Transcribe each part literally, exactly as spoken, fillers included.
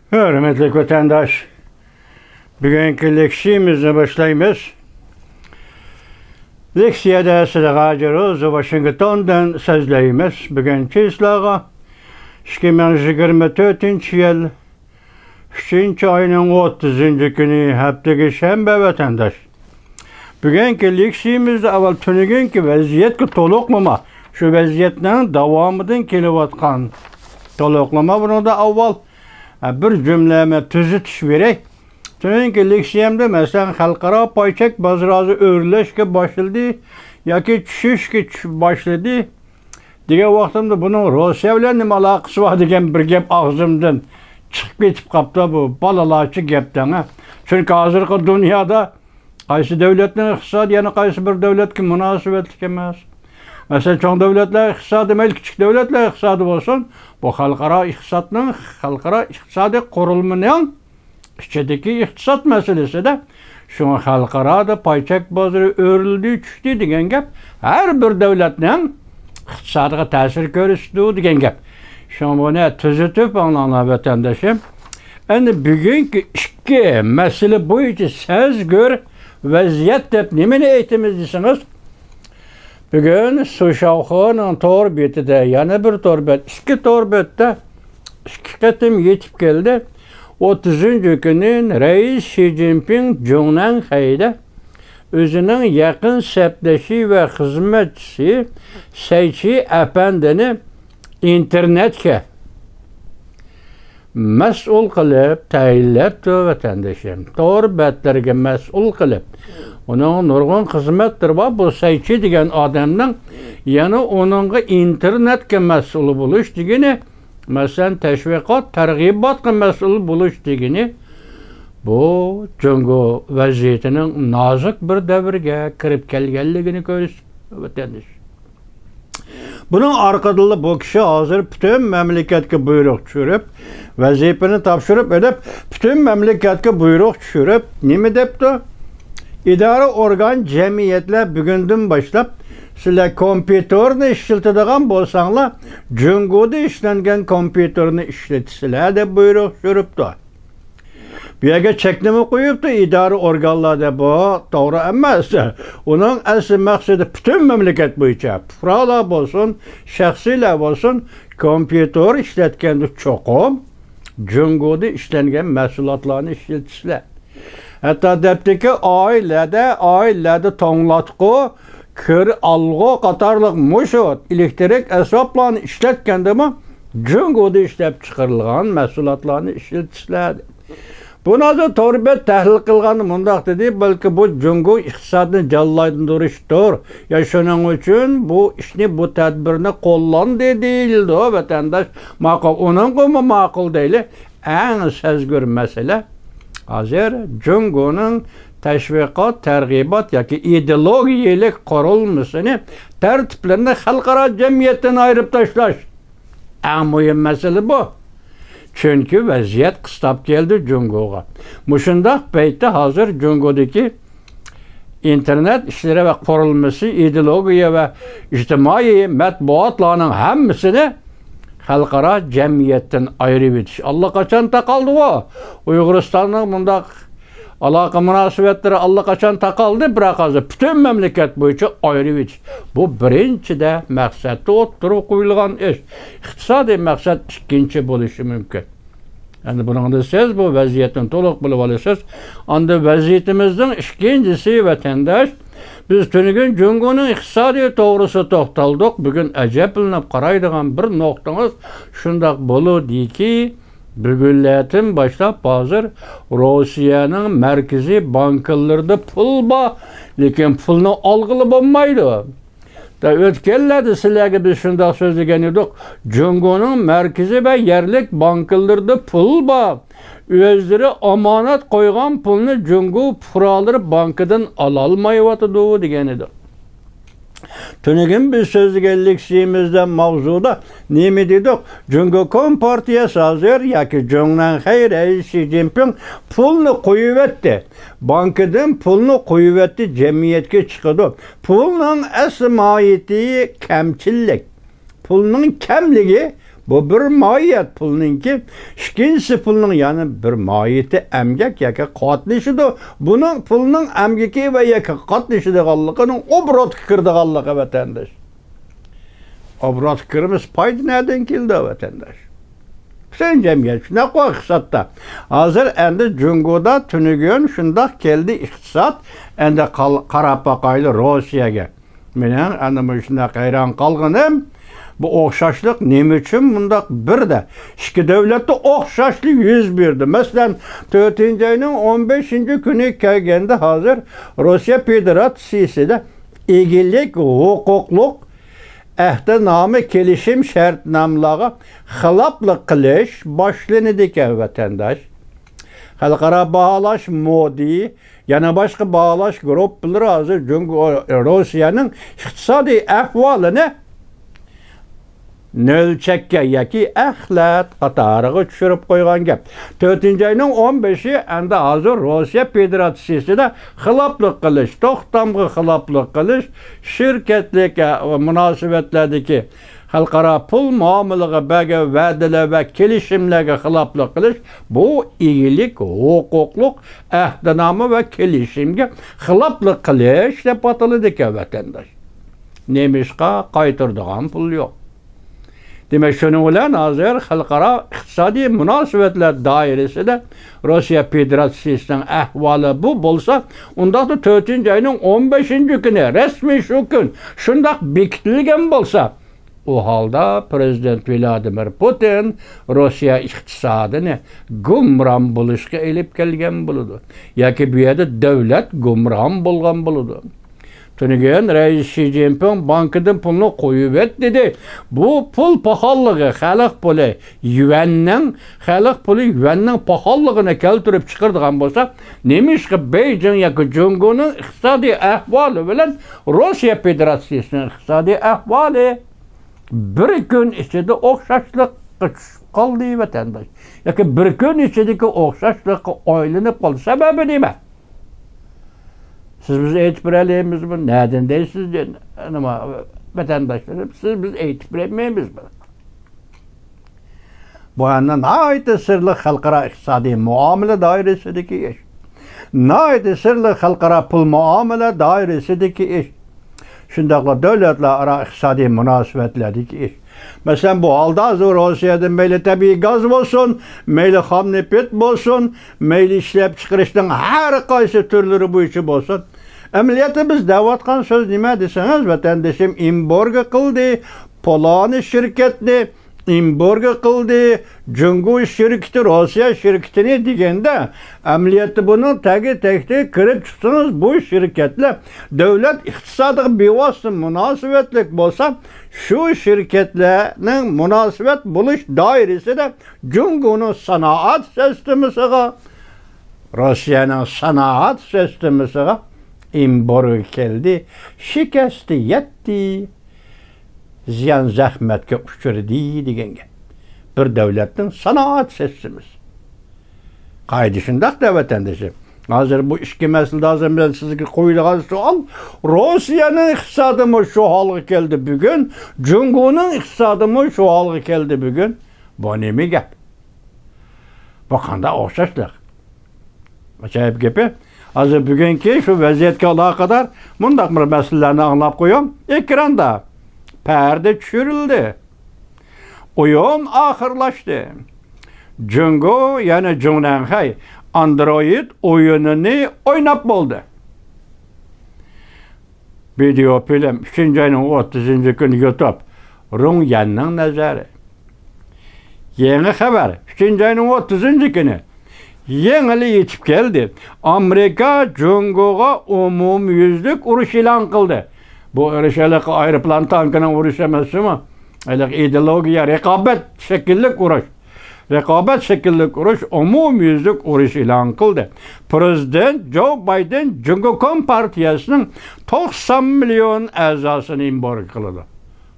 ھۆرمەتلىك ۋەتەنداش، بۈگۈنكى لېكسىيىمىزنى باشلايمىز. لېكسىيەدە سىلەرگە ھازىر روز ۋاشىنگتوندىن سۆزلەيمىز. بۈگۈن چىسلاغا ئىككى مىڭ يىگىرمە تۆتىنچى يىل ئۈچىنچى ئاينىڭ ئوتتۇزىنچى كۈنى، ھەپتىگە شەنبە، ۋەتەنداش. بۈگۈنكى لېكسىيىمىزدە ئاۋۋال تۈنۈگۈنكى ۋەزىيەتكە تولۇقلىما، شۇ ۋەزىيەتنىڭ داۋامىدىن كېلىۋاتقان تولۇقلىما. بۇنىڭدا ئاۋۋال، ئە، بىر جۈملە مەن تۈزىتىش بېرەي. تۈنۈگۈنكى لېكسىيەمدە، مەسىلەن، خەلقئارا پاي چەك بازىرى ئۆرلەشكە باشلىدى ياكى چۈشۈشكە چۈشۈپ باشلىدى دېگەن ۋاقتىمدا، بۇنىڭ روسىيە بىلەن نېمە ئالاقىسى بار دېگەن بىر گەپ ئاغزىمدىن چىقىپ كېتىپ قاپتۇ. بۇ بالىلارچە گەپ دەڭە. چۈنكى ھازىرقى دۇنيادا قايسى دۆلەتنىڭ ئىقتىسادى يەنە قايسى بىر دۆلەتكە مۇناسىۋەتلىك ئەمەس. مەسىلەن، چوڭ دۆلەتلەر ئىقتىسادى، مەيلى كىچىك دۆلەتلەر ئىقتىسادى بولسۇن، بۇ خەلقئارا ئىقتىسادنىڭ، خەلقئارا ئىقتىسادىي قۇرۇلمىنىڭ ئىچىدىكى ئىقتىساد مەسىلىسىدە. شۇڭا خەلقئارادا پاي چەك بازىرى ئۆرلىدى، چۈشتى دېگەن گەپ ھەر بىر دۆلەتنىڭ ئىقتىسادىغا تەسىر كۆرسىتىدۇ دېگەن گەپ. شۇڭا بۇنى تۈزىتىپ ئاڭلاڭلار، ۋەتەنداشىم. ئەمدى بۈگۈنكى ئىككى مەسىلە بويىچە سەزگۈر ۋەزىيەت دەپ نېمىنى ئېيتىمىز دېسىڭىز، بۈگۈن سۇشاۋخېنىڭ تور بېتىدە، يەنە بىر تور بەت، ئىككى تور بەتتە ئىككى قېتىم يېتىپ كەلدى. ئوتتۇزىنچى كۈنى رەئىس شى جىنپىڭ جۇڭنەنخەيدە ئۆزىنىڭ يېقىن سەپدىشى ۋە خىزمەتچىسى سەيچى ئەپەندىنى ئىنتېرنېتكە مەسئۇل قىلىپ تەيىنلەپتۇ، ۋەتەندىشىم. تور بەتلىرىگە مەسئۇل قىلىپ، ئۇنىڭ نۇرغۇن خىزمەتلىرى بار. بۇ سەيچى دېگەن ئادەمنىڭ يەنە ئۇنىڭغا ئىنتېرنېتكە مەسئۇل بولۇش دېگىنى، مەسىلەن، تەشۋىقات، تەرغىباتقا مەسئۇل بولۇش دېگىنى، بۇ جۇڭگو ۋەزىيىتىنىڭ نازۇك بىر دەۋرگە كىرىپ كەلگەنلىكىنى كۆرسىتىدۇ، ۋەتەندىشىم. بۇنىڭ ئارقىدىنلا بۇ كىشى ھازىر پۈتۈن مەملىكەتكە بۇيرۇق چۈشۈرۈپ، ۋەزىپىنى تاپشۇرۇپ ئېلىپ، پۈتۈن مەملىكەتكە بۇيرۇق چۈشۈرۈپ، نېمە دەپتۇ؟ ئىدارە، ئورگان، جەمئىيەتلەر، بۈگۈندىن باشلاپ سىلەر كومپيۇتېرنى ئىشلىتىدىغان بولساڭلار، جۇڭگودا ئىشلەنگەن كومپيۇتېرنى ئىشلىتىسىلەر، دەپ بۇيرۇق چۈشۈرۈپتۇ. بۇ يەرگە چەكلىمە قويۇپتۇ ئىدارە ئورگانلار دەپ. بۇ توغرا ئەمەس. ئۇنىڭ ئەسلى مەقسىتى پۈتۈن مەملىكەت بويىچە، پۇقرالار بولسۇن، شەخسىيلەر بولسۇن، كومپيۇتېر ئىشلەتكەندە چوقۇم جۇڭگودا ئىشلەنگەن مەھسۇلاتلارنى ئىشلىتىسىلەر. ھەتتا دەپتىكى ئائىلىلەردە، ئائىلىلەردە توڭلاتقۇ، كىر ئالغۇ قاتارلىق مۇشۇ ئېلېكتىرىك ئەسۋابلارنى ئىشلەتكەندىمۇ جۇڭگودا ئىشلەپچىقىرىلغان مەھسۇلاتلارنى ئىشلىتىسىلەر. بۇنى ھازىر تور بەت تەھلىل قىلغاندا مۇنداق دېدى، بەلكى بۇ جۇڭگو ئىقتىسادىنى جانلاندۇرۇشتۇر. يا شۇنىڭ ئۈچۈن بۇ ئىشنى، بۇ تەدبىرنى قوللاندى دېيىلىدۇ، ۋەتەنداش. ماقۇل، ئۇنىڭغىمۇ ماقۇل دەيلى. ئەڭ سەزگۈر مەسىلە ھازىر جۇڭگونىڭ تەشۋىقات، تەرغىبات ياكى ئىدېئولوگىيەلىك قۇرۇلمىسىنى، تەرتىپلىرىنى خەلقئارا جەمئىيەتتىن ئايرىپ تاشلاش. ئەڭ مۇھىم مەسىلە بۇ. چۈنكى ۋەزىيەت قىستاپ كەلدى جۇڭگوغا. مۇشۇنداق پەيتتە ھازىر جۇڭگودىكى ئىنتېرنېت ئىشلىرى ۋە قۇرۇلمىسى، ئىدېئولوگىيە ۋە ئىجتىمائىي مەتبۇئاتلارنىڭ ھەممىسىنى خەلقئارا جەمئىيەتتىن ئايرىۋېتىش ئاللىقاچان تاقالدىغۇ. ئۇيغۇرىستاننىڭ مۇنداق ئالاقە مۇناسىۋەتلىرى ئاللىقاچان تاقالدى، بىراق ھازىر پۈتۈن مەملىكەت بويىچە ئايرىۋېتىش. بۇ بىرىنچىدە مەقسەتتە ئوتتۇرىغا قويۇلغان ئىش. ئىقتىسادىي مەقسەت ئىككىنچى بولۇشى مۇمكىن. ئەمدى بۇنىڭدا سىز بۇ ۋەزىيەتنى تولۇق بىلىۋالىسىز. ئاندىن ۋەزىيىتىمىزنىڭ ئىككىنچىسى، ۋەتەنداش، بىز تۈنۈگۈن جۇڭگونىڭ ئىقتىسادى توغرىسىدا توختالدۇق. بۈگۈن ئەجەبلىنىپ قارايدىغان بىر نۇقتىڭىز شۇنداق بولىدۇكى، بۈگۈنلەردىن باشلاپ ھازىر روسىيەنىڭ مەركىزىي بانكىلىرىدا پۇل بار، لېكىن پۇلنى ئالغىلى بولمايدۇ. دا ئۆتكەنلەردە سىلەرگە بىز شۇنداق سۆزلىگەن ئىدۇق، جۇڭگونىڭ مەركىزىي ۋە يەرلىك بانكىلىرىدا پۇل بار. ئۆزلىرى ئامانەت قويغان پۇلنى جۇڭگو پۇقرالىرى بانكىدىن ئالالمايۋاتىدۇ، دېگەن ئىدۇق. تۈنۈگۈن بىز سۆزلىگەن لېكسىيىمىزدە، ماۋزۇدا نېمە دېدۇق؟ جۇڭگو كومپارتىيەسى ھازىر ياكى جۇڭنەنخەي رەئىس شى جىنپىڭ پۇلنى قويۇۋەتتى. بانكىدىن پۇلنى قويۇۋەتتى، جەمئىيەتكە چىقىدۇ. پۇلنىڭ ئەسلى ماھىيىتى كەمچىللىك. پۇلنىڭ كەملىكى بۇ بىر ماھىيەت پۇلنىڭكى، ئىككىنچىسى پۇلنىڭ يەنە بىر ماھىيىتى ئەمگەك ياكى قاتنىشىدۇ. بۇنىڭ پۇلنىڭ ئەمگىكى ۋە ياكى قاتنىشىدىغانلىقىنىڭ ئوبوروتقا كىرىدىغانلىقى، ۋەتەنداش. ئوبوروتقا كىرمىسە، پايدا نەدىن كېلىدۇ، ۋەتەنداش؟ پۈتۈن جەمئىيەت شۇنداق ئىقتىسادتا. ھازىر ئەندى جۇڭگودا تۈنۈگۈن شۇنداق كەلدى ئىقتىساد. ئەندى قال-، قاراپ باقايلى روسىيەگە. مېنىڭ ئەنە مۇشۇنداق ھەيران قالغىنىم، بۇ ئوخشاشلىق نېمە ئۈچۈن مۇنداق بىردە؟ ئىككى دۆلەتتە ئوخشاشلىق يۈز بەردى. مەسىلەن، تۆتىنچى ئاينىڭ ئون بەشىنچى كۈنى كەلگەندە، ھازىر روسىيە فېدېراتسىيىسىدە ئىگىلىك ھوقۇقلۇق ئەھدىنامە، كېلىشىم، شەرتنامىلارغا خىلاپلىق قىلىش باشلىنىدىكەن، ۋەتەنداش. خەلقئارا باھالاش مودېلى، يەنە باشقا باھالاش گۇرۇپپىلىرى ھازىر جۇڭگو، روسىيەنىڭ ئىقتىسادىي ئەھۋالىنى نۆل چەككە ياكى ئەخلەت قاتارىغا چۈشۈرۈپ قويغان گەپ. تۆتىنچى ئاينىڭ ئون بەشى ئەندى ھازىر روسىيە فېدېراتسىيىسىدە خىلاپلىق قىلىش، توختامغا خىلاپلىق قىلىش، شىركەتلىك، ئە، مۇناسىۋەتلەردىكى خەلقئارا پۇل مۇئامىلىگە بەرگەن ۋەدىلەر ۋە كېلىشىملەرگە خىلاپلىق قىلىش، بۇ ئىگىلىك ھوقۇقلۇق ئەھدىنامە ۋە كېلىشىمگە خىلاپلىق قىلىش دەپ ئاتىلىدىكەن، ۋەتەنداش. نېمىشقا؟ قايتۇرىدىغان پۇل يوق. دېمەك، شۇنىڭ بىلەن ھازىر خەلقئارا ئىقتىسادىي مۇناسىۋەتلەر دائىرىسىدە روسىيە فېدېراتسىيىسىنىڭ ئەھۋالى بۇ بولسا، ئۇنداقتا تۆتىنچى ئاينىڭ ئون بەشىنچى كۈنى رەسمىي شۇ كۈن شۇنداق بېكىتىلگەن بولسا، ئۇ ھالدا پىرېزىدېنت ۋلادىمىر پۇتىن روسىيە ئىقتىسادىنى گۇمران بولۇشقا ئېلىپ كەلگەن بولىدۇ. ياكى بۇ يەردە دۆلەت گۇمران بولغان بولىدۇ. تۈنۈگۈن رەئىس شى جىنپىڭ بانكىدىن پۇلنى قويۇۋەت دېدى. بۇ پۇل پاخاللىقى، خەلق پۇلى يۈەننىڭ، خەلق پۇلى يۈەننىڭ پاخاللىقىنى كەلتۈرۈپ چىقىرىدىغان بولسا، نېمىشقا بېيجىڭ ياكى جۇڭگونىڭ ئىقتىسادىي ئەھۋالى بىلەن روسىيە فېدېراتسىيىسىنىڭ ئىقتىسادىي ئەھۋالى بىر كۈن ئىچىدە ئوخشاشلىققا چۈشۈپ قالدى، ۋەتەنداش؟ ياكى بىر كۈن ئىچىدىكى ئوخشاشلىققا ئايلىنىپ قالدى. سەۋەبى نېمە؟ سىز بىز ئېيتىپ بېرەلەيمىزمۇ؟ نەدىن دەيسىز؟ نېمە، ۋەتەنداشلىرىم، سىز بىز ئېيتىپ بېرەلمەيمىزمۇ؟ بۇ ئەمدى ناھايىتى سىرلىق خەلقئارا ئىقتىسادىي مۇئامىلە دائىرىسىدىكى ئىش. ناھايىتى سىرلىق خەلقئارا پۇل مۇئامىلە دائىرىسىدىكى ئىش. شۇنداقلا دۆلەتلەر ئارا ئىقتىسادىي مۇناسىۋەتلەردىكى ئىش. مەسىلەن، بۇ ھالدا ھازىر روسىيەدىن مەيلى تەبىئىي گاز بولسۇن، مەيلى خام نېفىت بولسۇن، مەيلى ئىشلەپچىقىرىشنىڭ ھەر قايسى تۈرلىرى بويىچە بولسۇن. ئەمەلىيەتتە بىز دەۋاتقان سۆز نېمە دېسىڭىز، ۋەتەندىشىم ئېمبارگو قىلدى، پالانى شىركەتنى ئېمبارگو قىلدى، جۇڭگو شىركىتى روسىيە شىركىتىنى دېگەندە، ئەمەلىيەتتە بۇنىڭ تەگى تەكتىگە كىرىپ چىقسىڭىز، بۇ شىركەتلەر دۆلەت ئىقتىسادىغا بىۋاسىتە مۇناسىۋەتلىك بولسا، شۇ شىركەتلەرنىڭ مۇناسىۋەت بولۇش دائىرىسىدە جۇڭگونىڭ سانائەت سىستېمىسىغا، روسىيەنىڭ سانائەت سىستېمىسىغا ئېمبارگو كەلدى، شىكەستە يەتتى، زىيان زەخمەتكە ئۇچرىدى دېگەن گەپ. بىر دۆلەتنىڭ سانائەت سىستېمىسى. قائىدە شۇنداق-دە، ۋەتەندىشىم. ھازىر بۇ ئىككى مەسىلىدە ھازىر مەن سىزگە قويىدىغان سوئال، روسىيەنىڭ ئىقتىسادىمۇ شۇ ھالغا كەلدى بۈگۈن، جۇڭگونىڭ ئىقتىسادىمۇ شۇ ھالغا كەلدى بۈگۈن. بۇ نېمە گەپ؟ بۇ قانداق ئوخشاشلىق؟ ئاجايىپ گېپى، ھازىر بۈگۈنكى شۇ ۋەزىيەتكە ئالاقىدار مۇنداق بىر مەسىلىلەرنى ئاڭلاپ قويۇڭ. ئېكراندا پەردە چۈشۈرۈلدى. ئويۇن ئاخىرلاشتى. جۇڭگو، يەنى جۇڭنەنخەي ئاندرويد ئويۇنىنى ئويناپ بولدى. ۋىدېئو فىلىم، ئۈچىنچى ئاينىڭ ئوتتۇزىنچى كۈنى يۇتۇب، رۇڭ يەننىڭ نەزەرى. يېڭى خەۋەر، ئۈچىنچى ئاينىڭ ئوتتۇزىنچى كۈنى. يېڭىلا يېتىپ كەلدى. ئامېرىكا جۇڭگوغا ئومۇميۈزلۈك ئۇرۇش ئېلان قىلدى. بۇ ئۇرۇش ھېلىقى ئايروپىلان تانكىنىڭ ئۇرۇشى ئەمەس جۇمۇ. ھېلىقى ئىدېئولوگىيە، رىقابەت شەكىللىك ئۇرۇش. رىقابەت شەكىللىك ئۇرۇش، ئومۇميۈزلۈك ئۇرۇش ئېلان قىلدى. پىرېزىدېنت جو بايدېن جۇڭگو كومپارتىيەسىنىڭ توقسان مىليون ئەزاسىنى ئېمبارگو قىلىدۇ.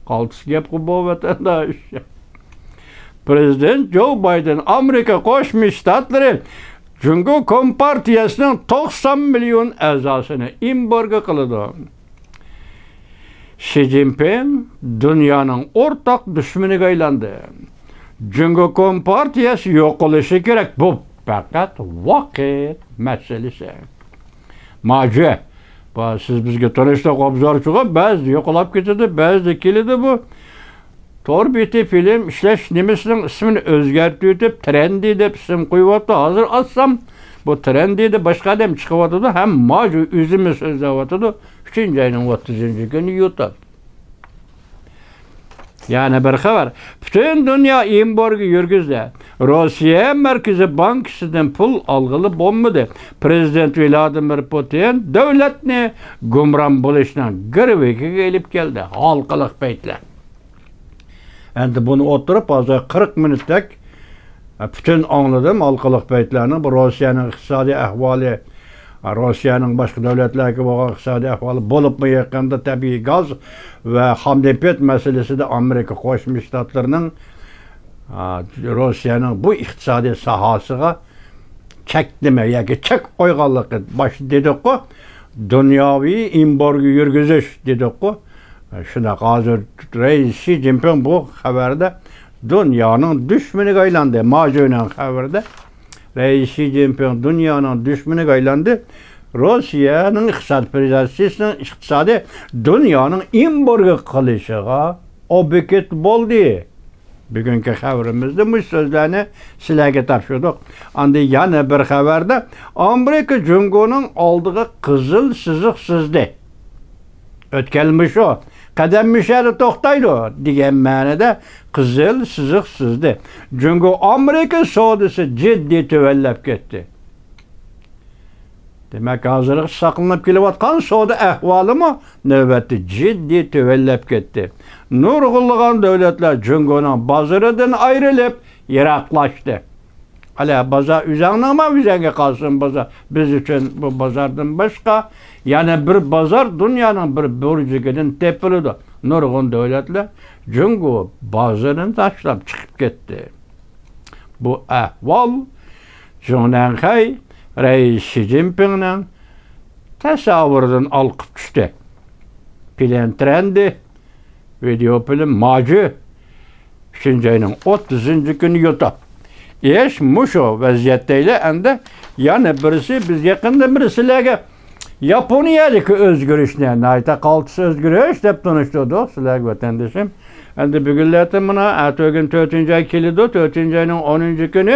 قالتىس گەپقۇ بۇ، ۋەتەنداش. پىرېزىدېنت جو بايدېن ئامېرىكا قوشما شتاتلىرى جۇڭگو كومپارتىيەسىنىڭ توقسان مىليون ئەزاسىنى ئېمبارگو قىلىدۇ. شى جىنپىڭ دۇنيانىڭ ئورتاق دۈشمىنىگە ئايلاندى. جۇڭگو كومپارتىيەسى يوقىلىشى كېرەك. بۇ پەقەت ۋاقىت مەسىلىسى. ماجۈ، بۇ سىز بىزگە تونۇشلۇق ئوبزورچىغۇ، بەزىدە يوقىلاپ كېتىدۇ، بەزىدە كېلىدۇ بۇ. تور بېتى فىلىم ئىشلەش نېمىسىنىڭ ئىسمىنى ئۆزگەرتىۋېتىپ، ترېندى دەپ ئىسىم قويۇۋاپتۇ. ھازىر ئاچسام، بۇ ترېندىدە باشقا ئادەم چىقىۋاتىدۇ، ھەم ماجۈ ئۆزىمۇ سۆزلەۋاتىدۇ. ئۈچىنچى ئاينىڭ ئوتتۇزىنچى كۈنى يۇتۇپ. يەنە بىر خەۋەر. پۈتۈن دۇنيا ئېمبارگو يۈرگۈزدى. روسىيە مەركىزىي بانكىسىدىن پۇل ئالغىلى بولمىدى. پىرېزىدېنت ۋلادىمىر پۇتىن دۆلەتنى گۇمران بولۇشنىڭ گىرۋىكىگە ئېلىپ كەلدى. ھالقىلىق پەيتلەر. ئەمدى بۇنى ئوتتۇرۇپ، ھازىر قىرىق مىنۇتتەك پۈتۈن ئاڭلىدىم ھالقىلىق پەيتلەرنى. بۇ روسىيەنىڭ ئىقتىسادىي ئەھۋالى، روسىيەنىڭ باشقا دۆلەتلەرگە بولغان ئىقتىسادىي ئەھۋالى، بولۇپمۇ يېقىندا تەبىئىي گاز ۋە خام نېفىت مەسىلىسىدە ئامېرىكا قوشما شتاتلىرىنىڭ، ئا، روسىيەنىڭ بۇ ئىقتىسادىي ساھەسىگە چەكلىمە ياكى چەك قويغانلىقى، باشتا دېدۇققۇ، دۇنياۋى ئېمبارگو يۈرگۈزۈش دېدۇققۇ. شۇنداق، ھازىر رەئىس شى جىنپىڭ بۇ خەۋەردە دۇنيانىڭ دۈشمىنىگە ئايلاندى. ماجۈنىڭ خەۋىرىدە رەئىس شى جىنپىڭ دۇنيانىڭ دۈشمىنىگە ئايلاندى. روسىيەنىڭ ئىقتىساد پېدېراتسىيىسىنىڭ ئىقتىسادى دۇنيانىڭ ئېمبارگو قىلىشىغا ئوبيېكت بولدى. بۈگۈنكى خەۋىرىمىزدە مۇشۇ سۆزلەرنى سىلەرگە تاپشۇردۇق. ئاندىن يەنە بىر خەۋەردە، ئامېرىكا جۇڭگونىڭ ئالدىغا قىزىل سىزىق سىزدى. ئۆتكەل مۇشۇ، قەدەم مۇشۇ يەردە توختايدۇ، دېگەن مەنىدە قىزىل سىزىق سىزدى. جۇڭگو ئامېرىكا سودىسى جىددىي تۆۋەنلەپ كەتتى. دېمەك، ھازىرغىچە ساقلىنىپ كېلىۋاتقان سودا ئەھۋالىمۇ نۆۋەتتە جىددىي تۆۋەنلەپ كەتتى. نۇرغۇنلىغان دۆلەتلەر جۇڭگونىڭ بازىرىدىن ئايرىلىپ، يىراقلاشتى. ئەلە، بازار ئۆزەڭنىڭما، ئۆزەڭگە قالسۇن بازار. بىز ئۈچۈن بۇ بازاردىن باشقا يەنە بىر بازار دۇنيانىڭ بىر بۇرجىكىدىن تېپىلىدۇ. نۇرغۇن دۆلەتلەر جۇڭگو بازىرىنى تاشلاپ چىقىپ كەتتى. بۇ ئەھۋال جۇڭ نەنخەي رەئىس شى جىنپىڭنىڭ تەسەۋۋۇرىدىن ئالقىپ چۈشتى. پىلان ترېندى، ۋىدېئو فىلىم ماجۈ، ئۈچىنچى ئاينىڭ ئوتتۇزىنچى كۈنى يۇتۇپ. ئىش مۇشۇ ۋەزىيەتتەيلى ئەمدى. يەنە بىرسى، بىز يېقىندا بىر سىلەرگە ياپونىيەدىكى ئۆزگىرىشنى، ناھايىتى قالتىس ئۆزگىرىش دەپ تونۇشتۇردۇق سىلەرگە، ۋەتەندىشىم. ئەمدى بۈگۈنلەردىن مانا، ئەتىگۈن تۆتىنچى ئاي كېلىدۇ، تۆتىنچى ئاينىڭ ئونىنچى كۈنى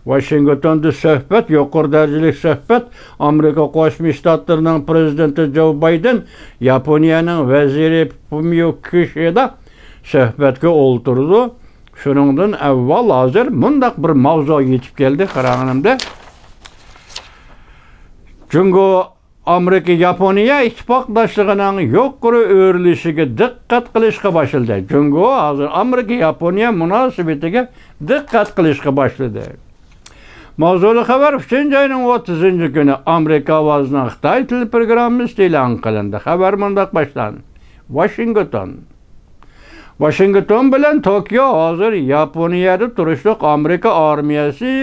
ۋاشىنگتوندا سۆھبەت، يۇقىرى دەرىجىلىك سۆھبەت، ئامېرىكا قوشما شتاتلىرىنىڭ پىرېزىدېنتى جو بايدېن، ياپونىيەنىڭ ۋەزىرى فۇمىيو كىشىدا سۆھبەتكە ئولتۇرىدۇ. شۇنىڭدىن ئەۋۋەل ھازىر مۇنداق بىر ماۋزۇ يېتىپ كەلدى، قاراڭلىمدە. جۇڭگو ئامېرىكا ياپونىيە ئىتتىپاقداشلىقىنىڭ يۇقىرى ئۆرلىشىگە دىققەت قىلىشقا باشلىدى. جۇڭگو ھازىر ئامېرىكا ياپونىيە مۇناسىۋىتىگە دىققەت قىلىشقا باشلىدى. ماۋزۇلۇق خەۋەر، ئۈچىنچى ئاينىڭ ئوتتۇزىنچى كۈنى ئامېرىكا ئاۋازىنىڭ خىتاي تىل پروگراممىسى ئېلان قىلىندى. خەۋەر مۇنداق باشلاندى. ۋاشىنگتون. ۋاشىنگتون بىلەن توكيو ھازىر ياپونىيەدە تۇرۇشلۇق ئامېرىكا ئارمىيەسى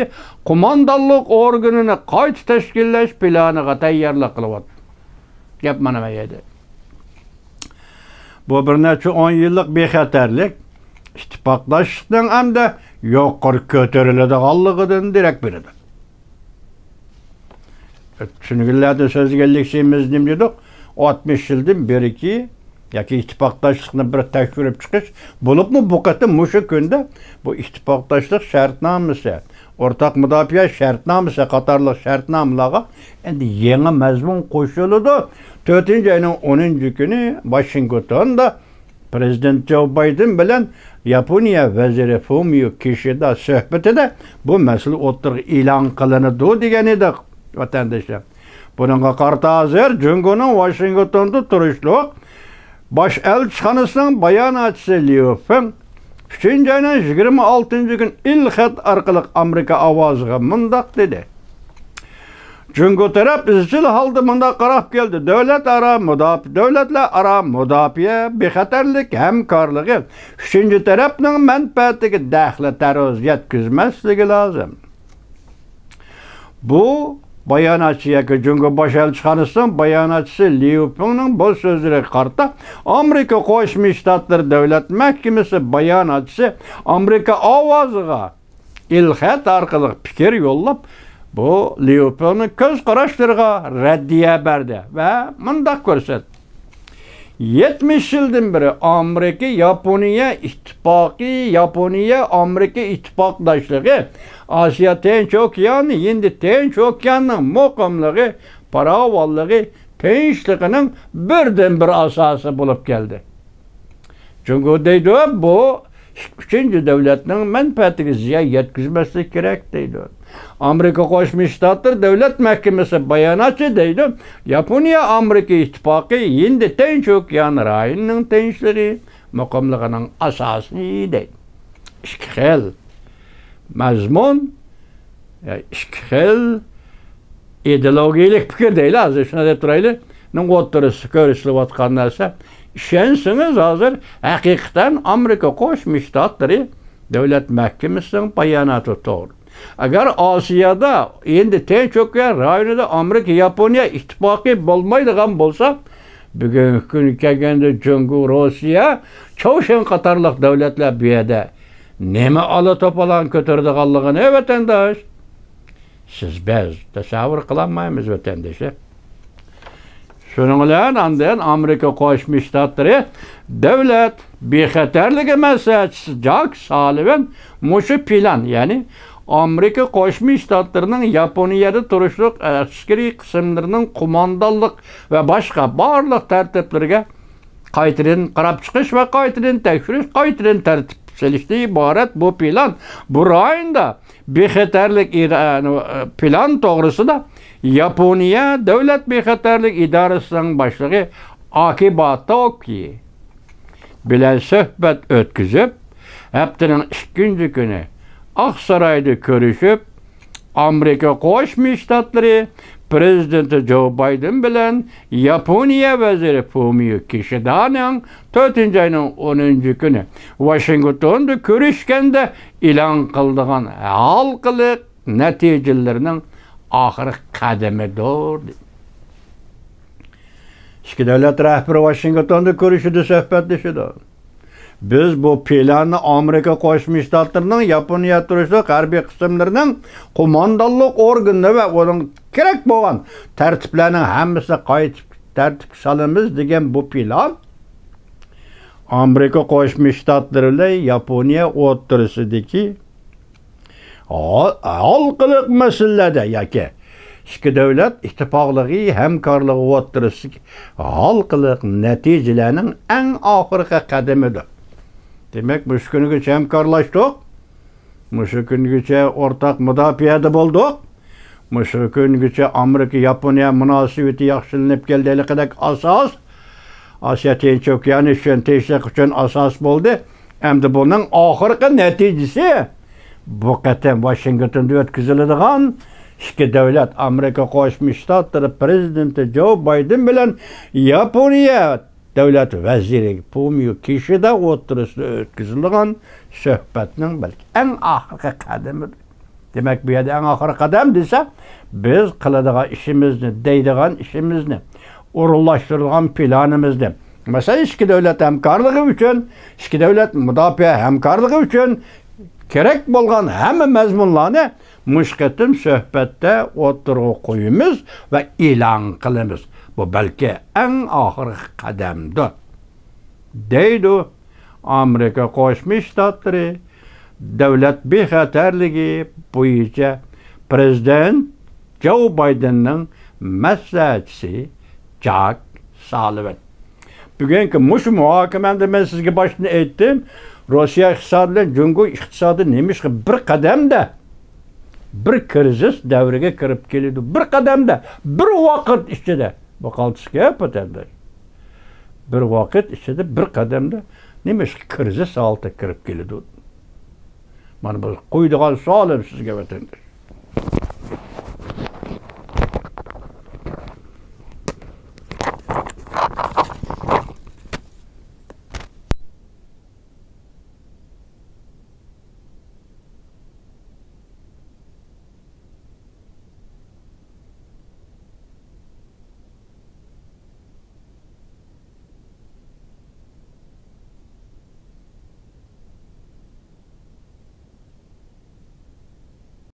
قوماندانلىق ئورگىنىنى قايتا تەشكىللەش پىلانىغا تەييارلىق قىلىۋاتىدۇ. گەپ مانا بۇ يەردە. بۇ بىر نەچچە ئون يىللىق بىخەتەرلىك، ئىتتىپاقداشلىقنىڭ ئەمدى يۇقىرى كۆتۈرۈلىدىغانلىقىدىن دېرەك بېرىدۇ. چۈشەنگەنلەردىن سۆزلىگەنلىكىمىز نېمە دېدۇق؟ ئاتمىش يىلدىن بېرىكى ياكى ئىتتىپاقداشلىقنى بىر تەكشۈرۈپ چىقىش، بولۇپمۇ بۇ قېتىم مۇشۇ كۈندە بۇ ئىتتىپاقداشلىق شەرتنامىسى، ئورتاق مۇداپىئە شەرتنامىسى قاتارلىق شەرتنامىلارغا ئەمدى يېڭى مەزمۇن قوشۇلىدۇ. تۆتىنچى ئاينىڭ ئونىنچى كۈنى ۋاشىنگتوندا پىرېزىدېنت جو بايدېن بىلەن ياپونىيە ۋەزىرى فۇمىيو كىشىدا سۆھبىتىدە بۇ مەسىلە ئوتتۇرىغا ئېلان قىلىنىدۇ دېگەن ئىدۇق، ۋەتەندىشلار. بۇنىڭغا قارىتا ھازىر جۇڭگونىڭ ۋاشىنگتوندا تۇرۇشلۇق باش ئەلچىخانىسىنىڭ باياناتچىسى ليۇ فېڭ ئۈچىنچى ئاينىڭ يىگىرمە ئالتىنچى كۈنى ئېلخەت ئارقىلىق ئامېرىكا ئاۋازىغا مۇنداق دېدى. جۇڭگو تەرەپ ئىزچىل ھالدا مۇنداق قاراپ كەلدى، دۆلەت ئارا مۇداپ-، دۆلەتلەر ئارا مۇداپىئە بىخەتەرلىك ھەمكارلىقى ئۈچىنچى تەرەپنىڭ مەنپەئەتىگە دەخلى تەرۇز يەتكۈزمەسلىكى لازىم. بۇ باياناتچى ياكى جۇڭگو باش ئەلچىخانىسىنىڭ باياناتچىسى ليۇ پىڭنىڭ بۇ سۆزلىرىگە قارىتا، ئامېرىكا قوشما شتاتلىرى دۆلەت مەھكىمىسى باياناتچىسى ئامېرىكا ئاۋازىغا ئېلخەت ئارقىلىق پىكىر يوللاپ، بۇ ليۇ پىڭنىڭ كۆز قاراشلىرىغا رەددىيە بەردى ۋە مۇنداق كۆرسەتتى: يەتمىش يىلدىن بېرى ئامېرىكا ياپونىيە ئىتتىپاقى، ياپونىيە ئامېرىكا ئىتتىپاقداشلىقى، ئاسىيا تىنچ ئوكيانى، ھىندى تىنچ ئوكيانىنىڭ مۇقىملىقى، پاراۋانلىقى، تىنچلىقىنىڭ بىردىنبىر ئاساسى بولۇپ كەلدى. جۇڭگو دەيدۇ، بۇ ئۈچىنچى دۆلەتنىڭ مەنپەئەتىگە زىيان يەتكۈزمەسلىك كېرەك دەيدۇ. ئامېرىكا قوشما شتاتلىرى دۆلەت مەھكىمىسى باياناتچى دەيدۇ، ياپونىيە ئامېرىكا ئىتتىپاقى ھىندى تىنچ ئوكيان رايونىنىڭ تىنچلىقى، مۇقىملىقىنىڭ ئاساسى دەيدۇ. ئىككى خىل مەزمۇن، ئىككى خىل ئىدېئولوگىيەلىك پىكىر دەيلى، ھازىر شۇنداق دەپ تۇرايلى، نىڭ ئوتتۇرىسىدا كۆرسىتىلىۋاتقان نەرسە. ئىشەنسىڭىز، ھازىر ھەقىقەتەن ئامېرىكا قوشما شتاتلىرى دۆلەت مەھكىمىسىنىڭ باياناتى توغرا. ئەگەر ئاسىيادا، ئەمدى تىنچ ئوكيان رايونىدا ئامېرىكا، ياپونىيە ئىتتىپاقى بولمايدىغان بولسا، بۈگۈنكى كۈنگە كەلگەندە جۇڭگو، روسىيە، چاۋشيەن قاتارلىق دۆلەتلەر بۇ يەردە نېمە ئالا توپىلاڭ كۆتۈرىدىغانلىقىنى، ۋەتەنداش، سىز بەز تەسەۋۋۇر قىلالمايمىز، ۋەتەندىشى. شۇنىڭ بىلەن ئاندىن ئامېرىكا قوشما شتاتلىرى دۆلەت بىخەتەرلىكى مەسلىھەتچىسى جاك سالىۋان مۇشۇ پىلان، يەنى ئامېرىكا قوشما شتاتلىرىنىڭ ياپونىيەدە تۇرۇشلۇق ئەسكىرىي قىسىملىرىنىڭ قوماندانلىق ۋە باشقا بارلىق تەرتىپلىرىگە قايتىدىن قاراپ چىقىش ۋە قايتىدىن تەكشۈرۈش، قايتىدىن تەرتىپ سېلىشتىن ئىبارەت بۇ پىلان بۇ رايوندا بىخەتەرلىك ئىرا-، پىلان توغرىسىدا ياپونىيە دۆلەت بىخەتەرلىك ئىدارىسىنىڭ باشلىقى ئاكىبا توكى بىلەن سۆھبەت ئۆتكۈزۈپ، ھەپتىنىڭ ئىككىنچى كۈنى ئاقسارايدا كۆرۈشۈپ، ئامېرىكا قوشما شتاتلىرى پرېزىدېنتى جو بايدېن بىلەن ياپونىيە ۋەزىرى فۇمىيو كىشىدانىڭ تۆتىنچى ئاينىڭ ئونىنچى كۈنى ۋاشىنگتوندا كۆرۈشكەندە ئېلان قىلىدىغان ھالقىلىق نەتىجىلىرىنىڭ ئاخىرقى قەدىمىدۇر. ئىككى دۆلەت رەھبىرى ۋاشىنگتوندا كۆرۈشىدۇ، سۆھبەتلىشىدۇ. بىز بۇ پىلاننى ئامېرىكا قوشما شتاتلىرىنىڭ ياپونىيە تۇرۇشلۇق ھەربىي قىسىملىرىنىڭ قوماندانلىق ئورگىنى ۋە ئۇنىڭ كېرەك بولغان تەرتىپلەرنىڭ ھەممىسىنى قايتىپ تەرتىپكە سالىمىز دېگەن بۇ پىلان ئامېرىكا قوشما شتاتلىرى بىلەن ياپونىيە ئوتتۇرىسىدىكى ھال-، ھالقىلىق مەسىلىلەردە ياكى ئىككى دۆلەت ئىتتىپاقلىقى، ھەمكارلىقى ئوتتۇرىسىدىكى ھالقىلىق نەتىجىلەرنىڭ ئەڭ ئاخىرقى قەدىمىدۇر. دېمەك، مۇشۇ كۈنگىچە ھەمكارلاشتۇق. مۇشۇ كۈنگىچە ئورتاق مۇداپىئەدە بولدۇق. مۇشۇ كۈنگىچە ئامېرىكا-ياپونىيە مۇناسىۋىتى ياخشىلىنىپ كەلدى. ھېلىقىدەك ئاساس ئاسىيا تىنچ ئوكيانى ئۈچۈن تىنچلىق ئۈچۈن ئاساس بولدى. ئەمدى بۇنىڭ ئاخىرقى نەتىجىسى بۇ قېتىم ۋاشىنگتوندا ئۆتكۈزۈلىدىغان ئىككى دۆلەت، ئامېرىكا قوشما شتاتلىرى پرېزىدېنتى جو بايدېن بىلەن ياپونىيە دۆلەت ۋەزىرى فۇمىيو كىشىدا ئوتتۇرىسىدا ئۆتكۈزۈلىدىغان سۆھبەتنىڭ بەلكى ئەڭ ئاخىرقى قەدىمىدۇر. دېمەك، بۇ يەردە ئەڭ ئاخىرقى قەدەم دېسە، بىز قىلىدىغان ئىشىمىزنى، دەيدىغان ئىشىمىزنى، ئورۇنلاشتۇرىدىغان پىلانىمىزنى. مەسىلەن، ئىككى دۆلەت ھەمكارلىقى ئۈچۈن، ئىككى دۆلەت مۇداپىئە ھەمكارلىقى ئۈچۈن كېرەك بولغان ھەممە مەزمۇنلارنى مۇشۇ قېتىم سۆھبەتتە ئوتتۇرىغا قويىمىز ۋە ئېلان قىلىمىز. بۇ بەلكى ئەڭ ئاخىرقى قەدەمدۇر، دەيدۇ ئامېرىكا قوشما شتاتلىرى دۆلەت بىخەتەرلىكى بويىچە پرېزىدېنت جو بايدېننىڭ مەسلىھەتچىسى جاك سالىۋان. بۈگۈنكى مۇشۇ مۇھاكىمەمدە مەن سىزگە باشتىن ئېيتتىم، روسىيە ئىقتىسادى بىلەن جۇڭگو ئىقتىسادى نېمىشقا بىر قەدەمدە بىر كىرىزىس دەۋرىگە كىرىپ كېلىدۇ. بىر قەدەمدە، بىر ۋاقىت ئىچىدە. بۇ قالتىس گەپ، ۋەتەنداش. بىر ۋاقىت ئىچىدە، بىر قەدەمدە نېمىشقا كىرىزىس ھالىتىگە كىرىپ كېلىدۇ؟ مانا بۇ قويىدىغان سوئالىم سىزگە، ۋەتەنداش.